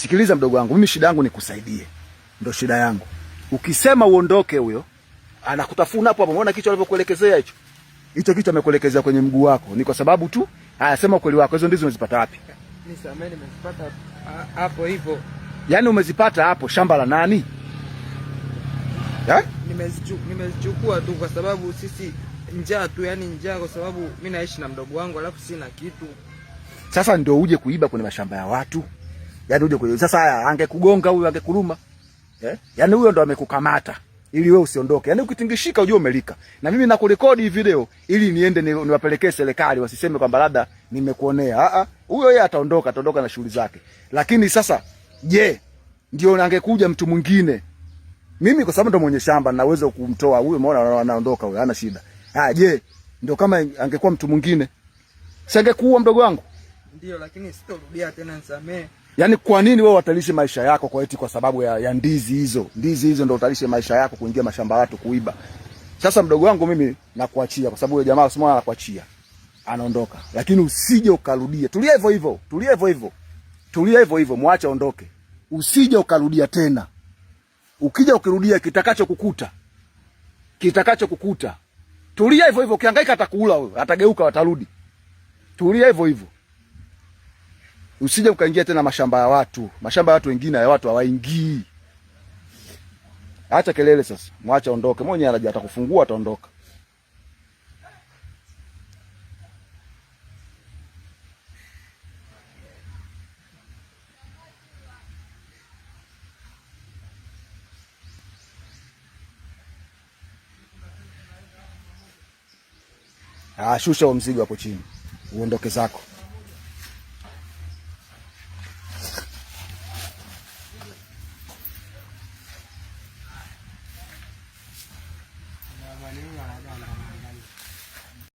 Sikiliza mdogo wangu, mimi shida yangu nikusaidie. Ndio shida yangu. Ukisema uondoke huyo anakutafuna hapo hapo. Umeona kichwa alivyokuelekezea hicho? Hicho kichwa amekuelekezea kwenye mguu wako. Ni kwa sababu tu, haya sema ukweli wako. Hizo ndizi umezipata wapi? Nisamee, nimezipata hapo hivyo. Yaani umezipata hapo shamba la nani? Eh? Nimezichukua tu kwa sababu sisi njaa tu, yani njaa, kwa sababu mimi naishi na mdogo wangu alafu sina kitu. Sasa ndio uje kuiba kwenye mashamba ya watu. Yaani uje kuiba. Sasa haya angekugonga huyu angekuluma. Eh? Yaani huyo ndo amekukamata ili wewe usiondoke. Yaani ukitingishika ujue umelika. Na mimi nakurekodi hii video ili niende niwapelekee serikali wasiseme kwamba labda nimekuonea. Ah ah, huyo yeye ataondoka, ataondoka na shughuli zake. Lakini sasa je, ndio angekuja mtu mwingine? Mimi kwa sababu ndo mwenye shamba naweza kumtoa huyo, umeona anaondoka huyo, hana shida. Ah, je, ndio kama angekuwa mtu mwingine? Singekuua mdogo wangu? Ndio, lakini sitorudia tena, nisamee. Yaani kwa nini wewe utalishe maisha yako kwa eti kwa sababu ya ndizi hizo? Ndizi hizo ndio utalishe maisha yako kuingia mashamba watu kuiba. Sasa mdogo wangu mimi nakuachia kwa sababu yule jamaa usimwona anakuachia. Anaondoka. Lakini usije ukarudia. Tulia hivyo hivyo. Tulia hivyo hivyo. Tulia hivyo hivyo, muache aondoke. Usije ukarudia tena. Ukija ukirudia kitakacho kukuta. Kitakacho kukuta. Tulia hivyo hivyo, ukihangaika atakuula huyo, atageuka atarudi. Tulia hivyo hivyo. Usije ukaingia tena mashamba ya watu. Mashamba ya watu wengine ya watu hawaingii. Acha kelele sasa. Mwache aondoke. Mwenyewe anaja atakufungua ataondoka. Ah, shusha huo mzigo hapo chini. Uondoke zako.